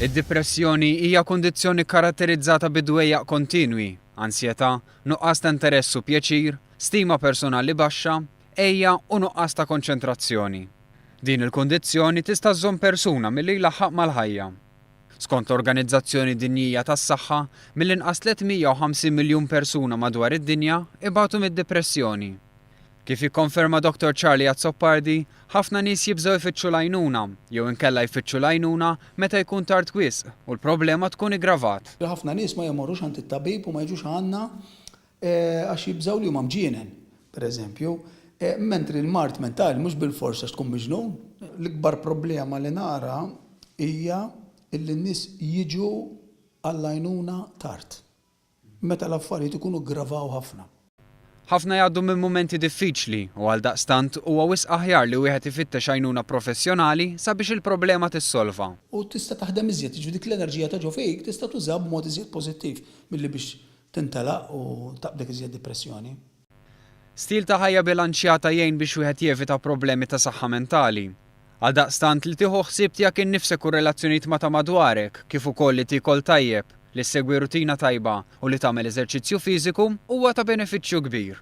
Id-dipressjoni hija kundizzjoni kkaratterizzata bi dwejjaq kontinwi, ansjetà, nuqqas ta' interess u pjaċir, stima personali baxxa, għeja u nuqqas ta' konċentrazzjoni. Din il-kundizzjoni tista' żżomm persuna milli jlaħħaq mal-ħajja. Skont l-Organizzazzjoni Dinjija tas-Saħħa, mill-inqas 350 miljun persuna madwar id-dinja ibatu mid-dipressjoni. Kif jikkonferma Dottor Charlie Azzopardi, ħafna nies jibżgħu jfittxu l-għajnuna, jew inkella jfittxu l-għajnuna meta jkun tard wisq u l-problema tkun iggravat. Ħafna nies ma jmorrux għand it-tabib u ma jiġux għandna għax jibżgħu li huma mġienen, pereżempju. Mentri l-mard mentali mhux bilfors għax tkun miġnun. L-ikbar problema li nara hija li n-nies jiġu għall-għajnuna tard. Meta l-affarijiet ikunu ggravaw ħafna. Ħafna jgħaddu minn mumenti diffiċli u għaldaqstant huwa wisq aħjar li wieħed ifittex għajnuna professjonali sabiex il-problema tissolva. U tista' taħdem iżjed, jiġifieri dik l-enerġija ta' ġo fik tista' tużaha b'mod iżjed pożittiv milli biex tintelaq u taqbdek iżjed dipressjoni. Stil ta' ħajja bilanċjata jgħin biex wieħed jevita problemi ta' saħħa mentali. Għaldaqstant, li tieħu ħsieb tiegħek innifsek u r-relazzjonijiet ma' ta' madwarek, kif ukoll li tiekol tajjeb, li ssegwi rutina tajba u li tagħmel eżerċizzju fiżiku huwa ta' benefiċċju kbir.